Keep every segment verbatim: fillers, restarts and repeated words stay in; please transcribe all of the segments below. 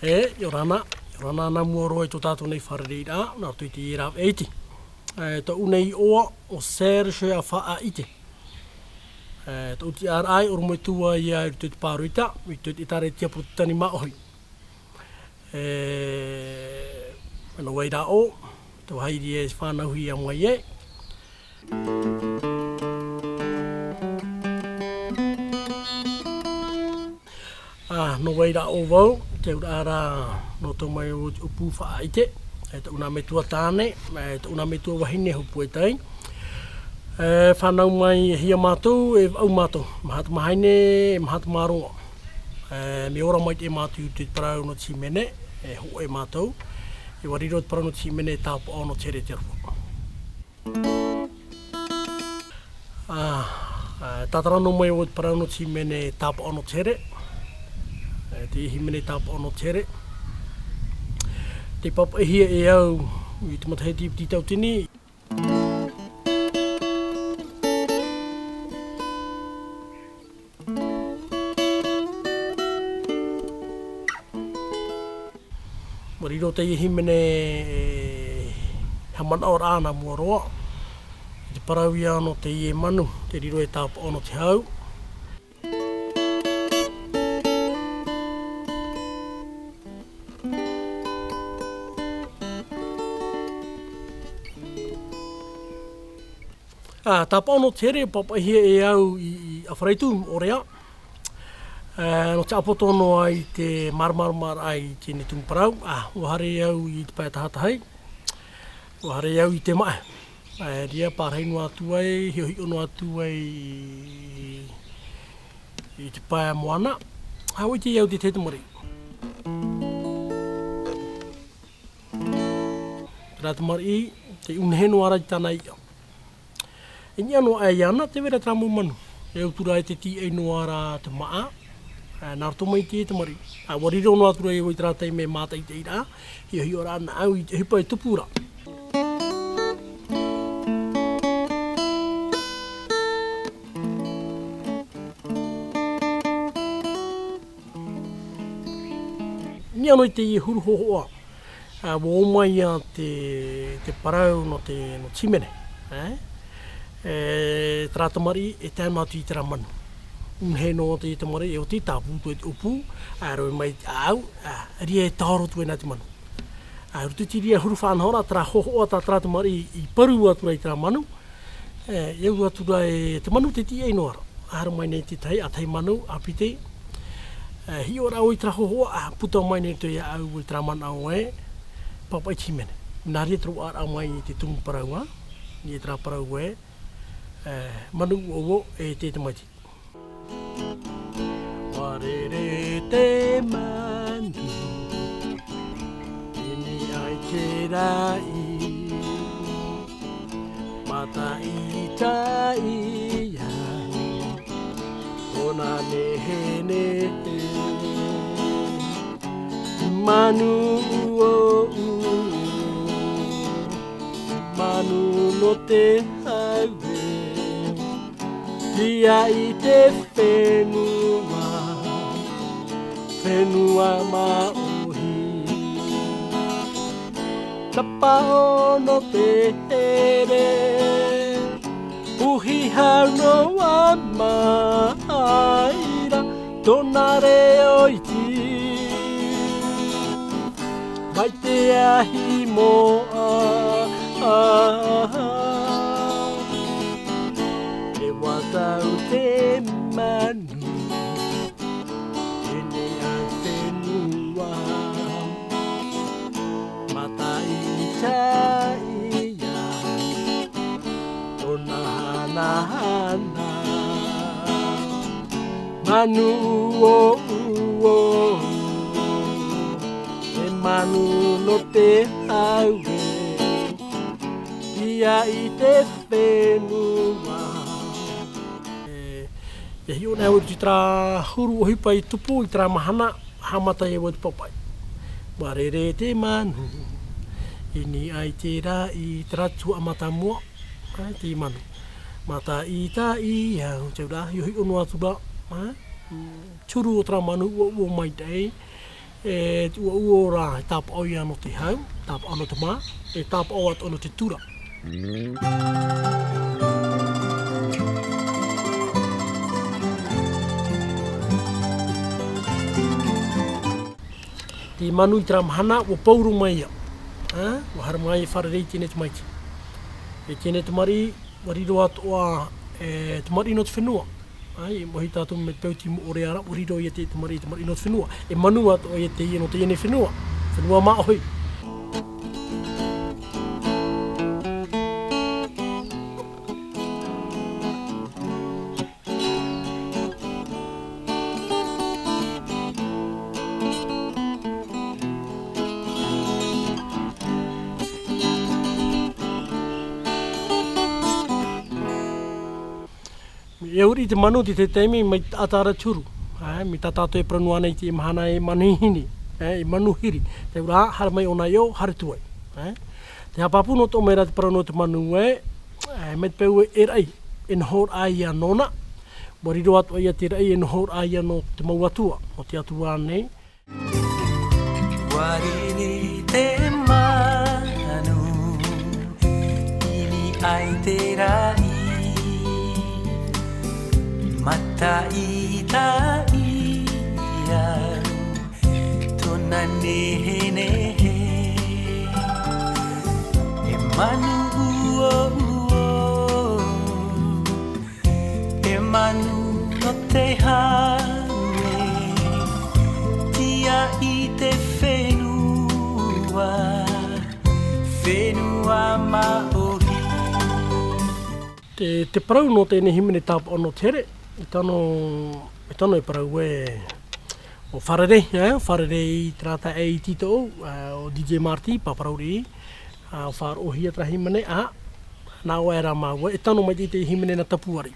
E, ʻia ora na, ʻia ora na nā mua roa i tō tātou nei fārereiraʻa, nā roto i te rāveʻa iti. E, tōʻu nei iʻoa, ʻo Serge Afaʻaite. E, tōʻu tiʻaraʻa e ʻorometua ia i roto i te Pāroita, i roto i te ʻĒtārētia Porotetani māʻohi. E, nō vai rā ʻoe, tō haere e fānauhia mai e. Ā, nō vai rā ʻoe vau, te auraʻa rā nō tō mai o ʻUpu Faʻaite, e tōʻu nā metua tāne, e tōʻu nā metua vahine hopu e tai. E, fānau mai e hia mātou, e vaʻu mātou, maha tamāhine, e maha tamāroa. E, mea ora maitaʻi mātou i te parau nō te hīmene, e hōʻē mātou. ʻIa riro te parau nō te hīmene, Tāpaʻo nō te here te Aroha. Ā, ā, tātara noa mai vau te parau nō te hīmene Tāpaʻo nō te here. E, te hīmene Tāpaʻo nō te here. Tei pāpaʻihia e au i te matahiti piti tauatini. ʻUa riro teie hīmene, e, haʻamanaʻoraʻa nā mua roa. I te parau ia nō teie manu, tei riro e Tāpaʻo nō te hau. Ā, Tāpaʻo nō te here, pāpaʻihia e au i, i ʻAfaraitu, Moʻorea. Ā, nō te ʻapoto noa i te māramarama i teie tumu parau. Ā, ʻua haere au i te pae tahatahi. ʻUa haere au i te maʻa. Ā, ʻeʻere ia, pārahi noa atu ai, hiʻohiʻo noa atu ai i, i te pae moana. ʻUa ʻite au te tahi tamariʻi. Terā tamariʻi, tei ʻunehe noa ra i tāna iʻa. E niʻa noa aʻe iāna, tē vai ra terā mau manu. E ʻaita rā e tei tīaʻi noa ra te maʻa, ā, nā roto mai i te tamariʻi. Ā, ʻua riro noa atu ra vau i terā taime mātaʻitaʻiraʻa, hiʻohiʻoraʻa nāʻu i te ʻohipa e tupu ra. Niʻa noa i teie huru hōhoʻa, ā, ʻua ō mai ia te, te parau nō te, nō te hīmene, ē? E, terā tamariʻi, e tae noa atu i terā manu. ʻUnehe noa te tamariʻi, e ʻoti, tāpū atu ai te ʻōpū, ā, roʻi mai te ʻāʻau, ā, ʻeʻere ia e taoro atu ai nā te manu. Ā, i roto i terā huru faʻanahoraʻa, terā hōhoʻa tā terā tamariʻi i paru atu ra i terā manu, e, e au atu ra e te manu tē tīaʻi noa ra. ʻA haere mai nei te tahi, ʻa tahi manu, ʻa piti. E, hiʻo ra vau i terā hōhoʻa, ʻa puta mai nei te ʻāʻau i terā manaʻo ē, pāpaʻi te hīmene. Nā reira te roaʻaraʻa mai i te tumu parau, ā, i terā parau ē, e, manu uouo e te tamaiti. ʻUa rere te manu, i niʻa i te raʻi. Mātaʻitaʻi ai tōna nehenehe. Manu uouo, manu nō te haere. Ia i te fenua, fenua māʻohi. Tāpaʻo nō te here, puhi hau noa mai ra tōna reo iti. Mai te ahi moʻa, e ʻua tau te manu, e nei ʻa fenua. Mātaʻitaʻi ai tōna hanahana. Manu uouo, e manu nō te haere, ia i te fenua. E, e hiʻo nei au i terā huru ʻohipa i tupu i terā mahana, haʻamata ai vau te pāpaʻi. Ua rere te manu, i niʻa i te raʻi, terā te tuhaʻa mātāmua, ā, te manu. Mātaʻitaʻi au, te auraʻa, i hiʻo noa atu ra, ā, te huru o terā manu, uaua maitaʻi, e, uaua rā, e tāpaʻo ia nō te hau, tāpaʻo nō te mā, e tāpaʻo atoʻa nō te tura. Te manu i terā mahana, ua pauroa mai ia. Ā, ua haere mai e fārerei i teie nei tamaiti. E teie nei tamariʻi, ua riro atoʻa, e, tamariʻi nō te fenua. Ā, i maitaʻi tātou mea peu tei moʻorea ra, ua riro ia te tamariʻi, tamariʻi nō te fenua. E manu atoʻa ia teie nō teie nei fenua. Fenua māʻohi. E ʻauri te manu i te taime mai taʻata ra te huru. Ā, mai tā tātou e parau noa nei i te mahana e manuhiri, ā, e manuhiri. Te auraʻa, haere mai ʻōna i ʻō, haere atu ai. Ā, te haʻapāpū nō te ʻō mai ra te parau nō te manu ē, ā, mai te peu e raʻi, e noho ra ia nōna. Ua riro atoʻa ia te raʻi, e noho ra ia nō te mau atua, nō te atua nei. Ua riri te manu, i niʻa i te raʻi, mātaʻitaʻi au, tōna nehenehe, e manu uouo. E manu nō te hau ē, tiʻa i te fenua, fenua māʻohi. Te, te parau nō teie nei hīmene tāpaʻo nō te here, e tano, e tano e parau ē, ʻo fārerei, ā, fārerei i terā taeaʻe iti tōʻu, ā, ʻo D J Marty, pāparauraʻa, ā, faʻaroʻohia terā hīmene, ā, nā ʻō aʻe rā māua, e tano maitaʻi te hīmene nā Tapuari.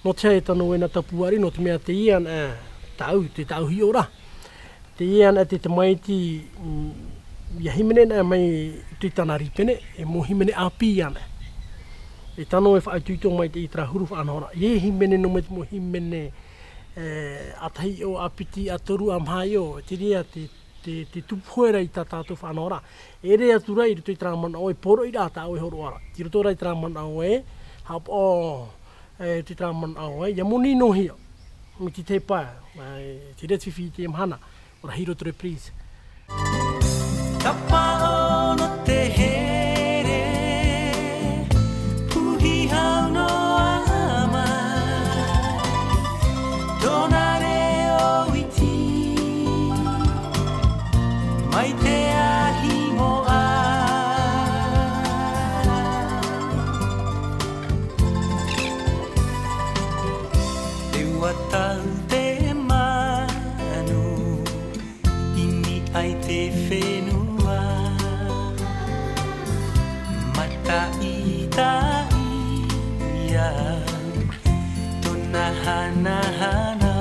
Nō te aha e tano ē nā Tapuari, nō te mea teie anaʻe, tāʻu, te tāʻu hiʻoraʻa. Teie anaʻe te tamaiti, mm, ia hīmene anaʻe mai i roto i tāna rīpene, e mau hīmene ʻāpī anaʻe. E tano e faʻaitoito maitaʻi i terā huru faʻanahoraʻa. E hīmene noa mai te mau hīmene, e, ʻātahi ʻo, ʻāpiti, ʻātoru, ʻāmaha ʻo, te reira te te, te tupu hoʻi ra i tā tātou faʻanahoraʻa. E ʻere atu ra i roto i terā manaʻo e poroʻi ra tā ʻoe hōroʻa ra. I roto ra i terā manaʻo ē, haʻapaʻo, e, i terā manaʻo ē, ia moni noa hia. Mai te tahi pae, e, te reira te fifi i teie mahana, ʻo Rahiro Tre, please. Tāpaʻo nō te here, puhi hau noa mai, tōna reo iti, mai te ahi moʻa. E ua tau te manu, i niʻa i te fenua, mātaʻitaʻi au, tōna hanahana.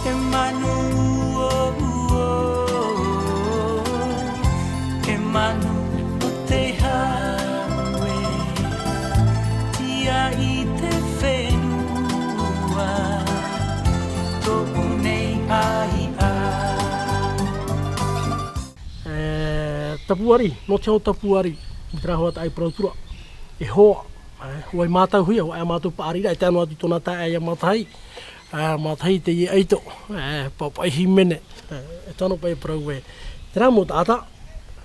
E manu uouo, e manu o te hau ē, tiʻa i te fenua, tōʻu nei ahiahi. E, Tapuari, nō te hau Tapuari, i terā hoa taʻa i parau atu ra, e hoa, e, hoa i mātauhia, hoa e mātou paʻari ra, e tae noa atu i tōna taeaʻe ia Matahi, e, Matahi teie ʻaito, e, pāpaʻi hīmene, e, e tano paʻi e parau ē. Terā mau taʻata,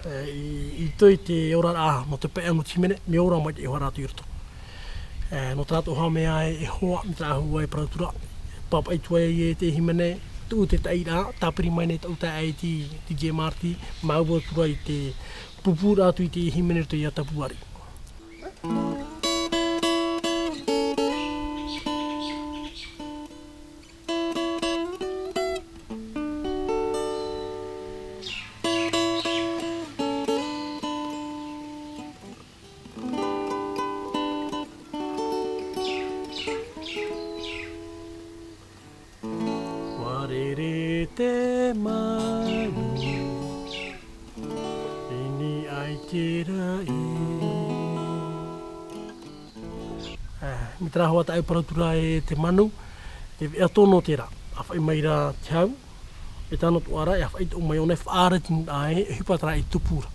e, i, i roto i te oraraʻa nō te pae nō te hīmene, mea ora mai te hoa rātou i roto. E, nō terā atoʻa mea e, e hoa, mai terā hau e parau atu ra, pāpaʻi atu ai e te hīmene, tuʻu te taʻiraʻa, tāpiri mai nei tōʻu taeaʻe iti, D J Marty, māua atu ra i te pūpūraʻa atu i te hīmene i roto ia Tapuari. Ua rere te manu. Ini ai te raʻi. Ā, mai te rā hoʻi tāʻu parau atu ra e te manu, te veʻa tō nō terā. ʻA faʻi mai ra te hau, e tano atu ra, e ʻa faʻi atu mai ʻōna e faʻaara te nūnaʻa e, e ʻohipa terā e tupu ra.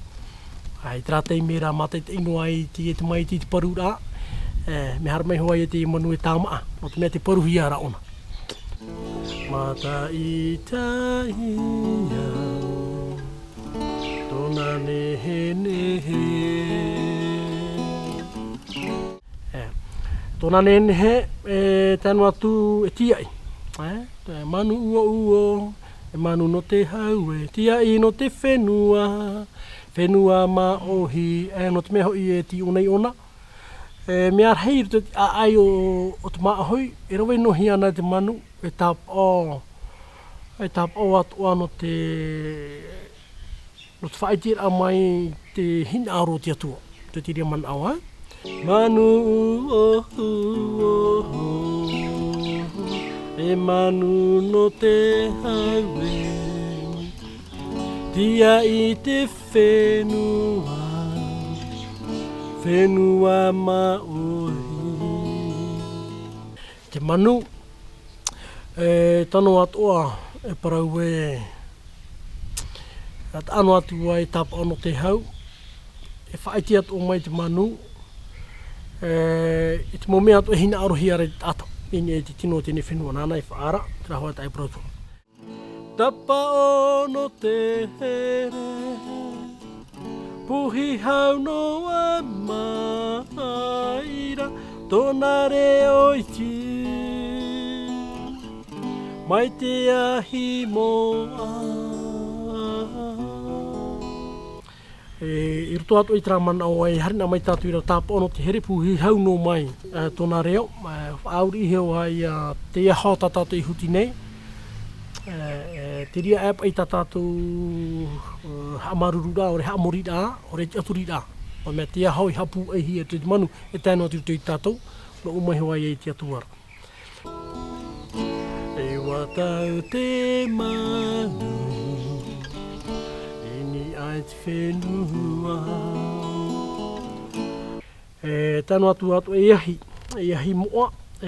Ā, i terā taime rā, mātaʻitaʻi noa ai te, te maitaʻi te paruraʻa, ē, mea haere mai hoʻi e te manu e tāmaʻa, nō te mea tē parauhia ra ʻōna. Mātaʻitaʻi au, tōna nehenehe. Ē, tōna nehenehe, e tano atu e tīaʻi. Ē, e manu uouo, e manu nō te hau, e tīaʻi nō te fenua, fenua māʻohi, ē, nō te mea hoʻi e tī ʻōna i ʻōna. E, mea rahi i roto i te ʻāʻai o, o te māʻohi, e rave noa hia ana te manu, e tāpaʻo, e tāpaʻo atoʻa nō te, nō te faʻaʻiteraʻa mai te hinaʻaro o te Atua. Te, te reira manaʻo, ā? Manu, o, o, o, o, e manu nō te hau e. Tīaʻi te fenua, fenua māʻohi. Te manu, e tano atoʻa, e parau ē, ʻa taʻa noa atu ai tāpaʻo nō te hau, e faʻaʻite atoʻa mai te manu, e, i te mau mea atoʻa e hinaʻarohia ra e te taʻata, i niʻa i te tino o teie fenua, nāna e faʻaara, terā hoʻi tāʻu parau atu ra. Tāpaʻo nō te here, puhi hau noa mai ra, tōna reo iti, mai te ahi moʻa. E, i roto atoʻa i terā manaʻo e haere noa mai tātou i rā tāpaʻo nō te here, puhi hau noa mai, e, tōna reo, e, faʻaʻite hoʻi ia te aho tā tātou i huti nei, e, e, te reira ʻē paʻi tā tātou, e, haʻamāuruururaʻa, ʻore haʻamoriraʻa, ʻore tiʻaturiraʻa. Nō te mea te aho i haʻapūaihia te manu, e tae noa atu i roto ia tātou, nō ʻō mai hoʻi ia i te Atua ra. E ua tau te manu, i niʻa i te fenua. E tano atu atoʻa e ahi, e ahi moʻa, e,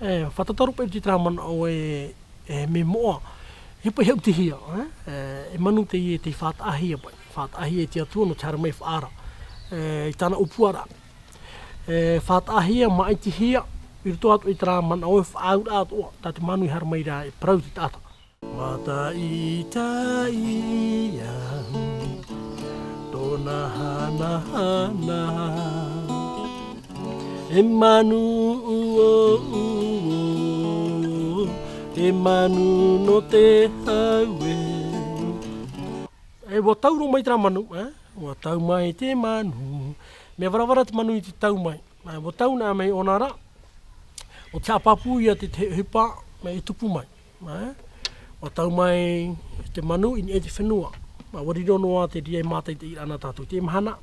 e, fātata roa paʻi i terā manaʻo e, e, mea moʻa. E paʻi haʻutihia, e, e, e manu teie tei faʻataʻahia paʻi, faʻataʻahia e te Atua nō te haere mai faʻaara. E, i tāna ʻōpuaraʻa. E, faʻataʻahia, māʻitihia, i roto atoʻa i terā manaʻo e faʻaauraʻa atoʻa, tā te manu i haere mai ra e parau te taʻata. Mātaʻitaʻi au, tōna hanahana. E manu uouo, e manu nō te hau e. E, ua tau roa mai terā manu, e? Ua tau mai te manu. Mea varavara te manu i te tau mai. E, ua tau noa mai ʻōna ra. ʻO te haʻapāpū ia te, te ʻohipa, mea e tupu mai. E? Ua tau mai te manu i niʻa i te fenua. Mea ua riro noa te reira e mātaʻitaʻiraʻa nā tātou i teie mahana.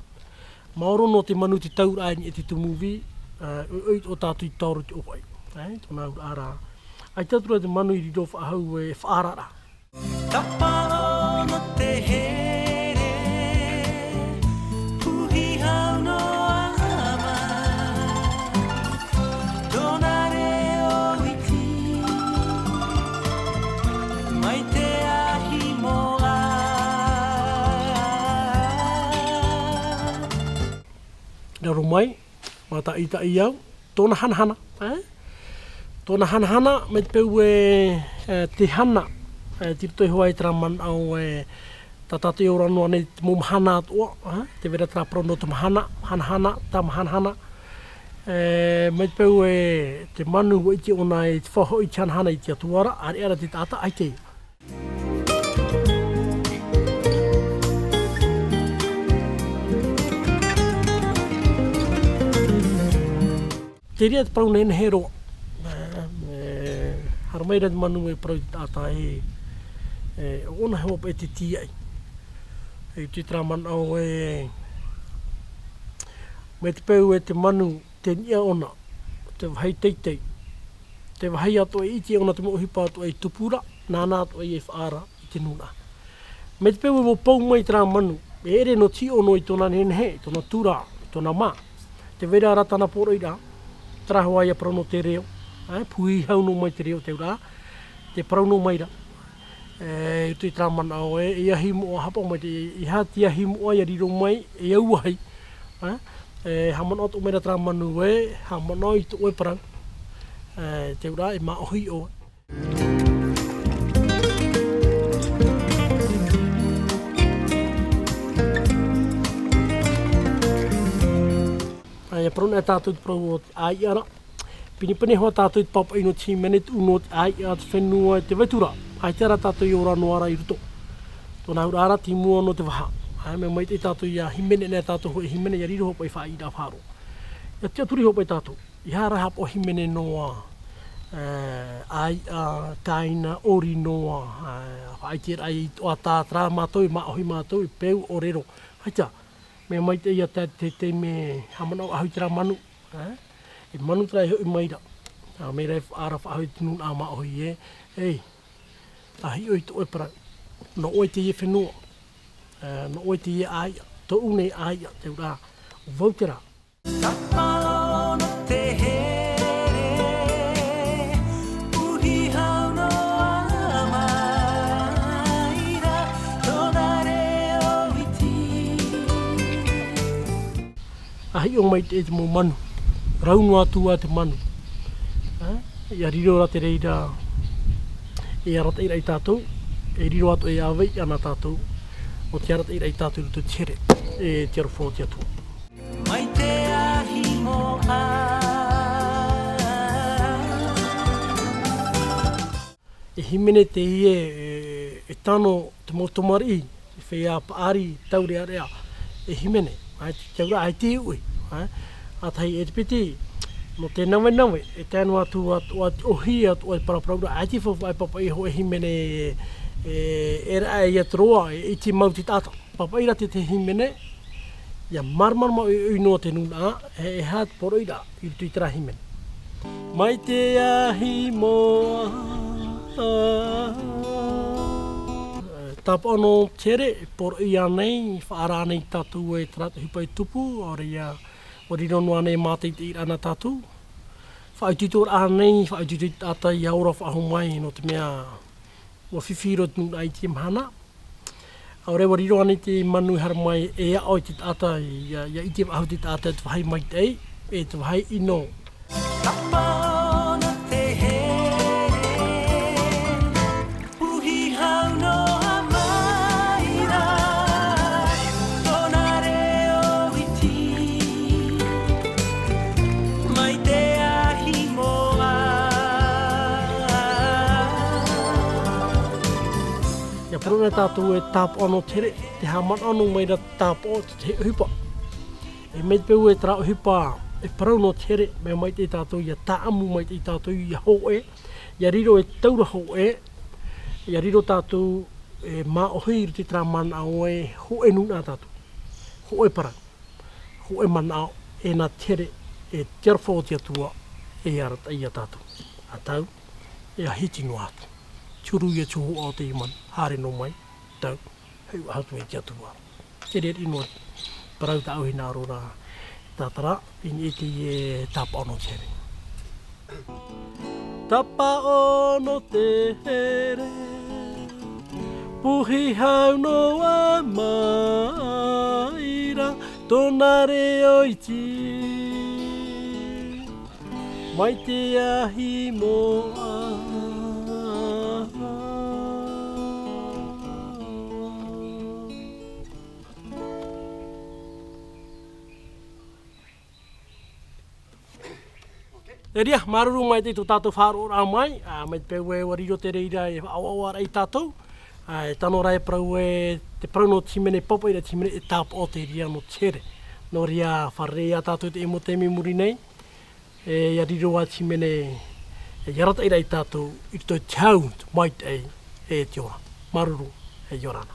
Maoro nō te manu te tauraʻa i niʻa i te tumuvi, e, ʻoiʻoi atoʻa tātou i taoro i te ʻōfaʻi. E, tōna auraʻa ra. ʻAita atu ra te manu i riro faʻahou e faʻaara ra. Tāpaʻo nō te here, puhi hau noa mai, tōna reo iti, mai te ahi moʻa. Raro mai, mātaʻitaʻi au, tōna hanahana, e? Tōna hanahana, mai te peu e, e, te hana, e, tei roto iho ā i terā manaʻo e, tā tātou e ora noa nei te mau mahana atoʻa, e? Tē vai ra terā parau nō te mahana, hanahana, tāmahanahana. E, mai te peu e, te manu ua ʻite ʻōna e te faʻahoʻi i te hanahana i te Atua ra, ʻāreʻa ra te taʻata, ʻaita ia. Te reira te parau nehenehe roa. E, e, haere mai ra te manu e parau i te taʻata e, e, ʻōna hoʻi paʻi te tīaʻi. E, i terā manaʻo e, mai te peu e te manu, te niʻa ʻōna, te vāhi teitei, te vāhi atoʻa e ʻite ʻōna te mau ʻohipa atoʻa e tupu ra, nāna atoʻa ia e faʻaara i te nūnaʻa. Mai te peu e ʻua pau mai terā manu, e ʻere nō te hiʻo noa i tōna nehenehe, i tōna tura, i tōna mā. Tē vai ra rā tāna poroʻi ra, terā hoʻi ïa parau nō te reo, ē, puhi hau noa mai te reo te ura, tē parau noa mai ra. E, i roto i terā manaʻo ē, e ahi moʻa, haʻapaʻo mai te, e aha te ahi moʻa ʻia riro mai, e auahi, ē, e haʻamanaʻo atoʻa mai ra terā manu ē, haʻamanaʻo i tō ʻoe parau, e, te ura, e māʻohi ʻoe. ʻA ia parau na tātou te parau o te ʻāiʻa ra. Pinepine hoʻi tātou i te pāpaʻi nō te hīmene, te ʻunu o te ʻāiʻa, te fenua, te vai atu ra. ʻAita rā tātou e ora noa ra i roto. Tōna auraʻa ra te mua nō te vaha. ʻA ia, mea maitaʻi tātou ʻia hīmene na tātou hōʻē hīmene, ʻia riro hoʻi paʻi faʻaʻī ra faʻaroʻo. ʻIa tiʻaturi hoʻi paʻi tātou. ʻEiaha rā haʻapaʻo hīmene noa, e, ʻāiʻa, kāina, ʻori noa, e, faʻaʻiteraʻa i tō ʻoe, terā mātou, e māʻohi mātou, e peu ʻōrero. ʻAita, mea maitaʻi ïa te, te, te mea haʻamanaʻo ʻahu i terā manu, e? E manu terā e hoʻi mai ra. ʻA, mai ra e faʻaara faʻahou i te nūnaʻa māʻohi ē. Ei, ʻa hiʻo i tō ʻoe parau. Nō ʻoe teie fenua. E, nō ʻoe teie ʻāiʻa. Tōʻu nei ʻāiʻa, te ura. Vau terā. Tapa ono te here, puhi hau noa mai ra tōna reo iti. ʻA hiʻo mai te, te mau manu, rau noa atu ā te manu. Ā, ʻia riro rā te reira, e arataʻi ra ia tātou, e riro atoʻa e ʻāvaʻe ana tātou, ʻo te arataʻi ra ia tātou i roto i te here, e te aroha o te Atua. Mai te ahi moʻa. E hīmene teie, e, e tano te mau tamariʻi, e feiā paʻari, taureʻareʻa, e hīmene, ʻaita te auraʻa, ʻaita e uʻi, ā. ʻA tahi e te piti, nō te navenaveʻa, e tae noa atu ā, ʻo te ʻohie, ʻo te paraparau ra, ʻaita e faufaʻa e pāpaʻi hōʻē hīmene, e, e raʻa ïa te roa, e ʻite mau te taʻata. Pāpaʻi ra te, te hīmene, ʻia māramarama ʻoiʻoi noa te nūnaʻa, e, e aha te poroʻi ra i roto i terā hīmene. Mai te ahi moʻa. Tāpaʻo nō te here, e poroʻi ānei, faʻaara ānei tātou e terā ʻohipa i tupu, ʻaore ïa, ʻua riro noa ānei e mātaʻitaʻiraʻa nā tātou. Faʻaitoitoraʻa ānei, faʻaitoito i te taʻata ʻia ora faʻahou mai, nō te mea, ʻua fifi roa te nūnaʻa i teie mahana. ʻAore ʻua riro ānei te manu e haere mai e aʻo i te taʻata, ʻia, ʻia ʻite faʻahou te taʻata te vāhi maitaʻi, e te vāhi ʻino. Tapa ono te here, puhi hau noa mai ra, tōna reo iti, mai te ahi moʻa. ʻIa parau na tātou e tāpaʻo nō te here, te haʻamanaʻo noa mai ra tāpaʻo te, te ʻohipa. E mai te peu e terā ʻohipa, e parau nō te here, mea maitaʻi tātou ʻia tāʻamu, maitaʻi tātou ʻia hōʻē, ʻia riro e taura hōʻē, ʻia riro tātou e māʻohi i roto i terā manaʻo e hōʻē nūnaʻa tātou. Hōʻē parau. Hōʻē manaʻo, e nā te here, e te aroha o te Atua, e arataʻi ia tātou. ʻA tau, e hiti noa atu. Te huru ïa te hōhoʻa o teie manu, haere noa mai, tau, hei ʻaha atu i te Atua. Te reira noa, parau tāʻu hinaʻaro ra, tātara, i niʻa i teie tāpaʻo nō te here. Tāpaʻo nō te here, puhi hau noa mai ra, tōna reo iti, mai te ahi moʻa. E ria, māuruuru maitaʻi tō tātou faʻaroʻoraʻa mai, ā, mai te peu ē ʻua riro te reira e faʻaʻoaʻoaraʻa ia tātou, ā, e tano ra e parau ē, te parau nō te hīmene, pāpaʻi ra te hīmene, e tāpaʻo te reira nō te here. Nō reira, fārerei ā tātou i teie mau taime i muri nei, e, ʻia riro ā te hīmene, e, ʻia arataʻi ra ia tātou, i roto i te hau, te maitaʻi, e te ora. Māuruuru, e ʻia ora na.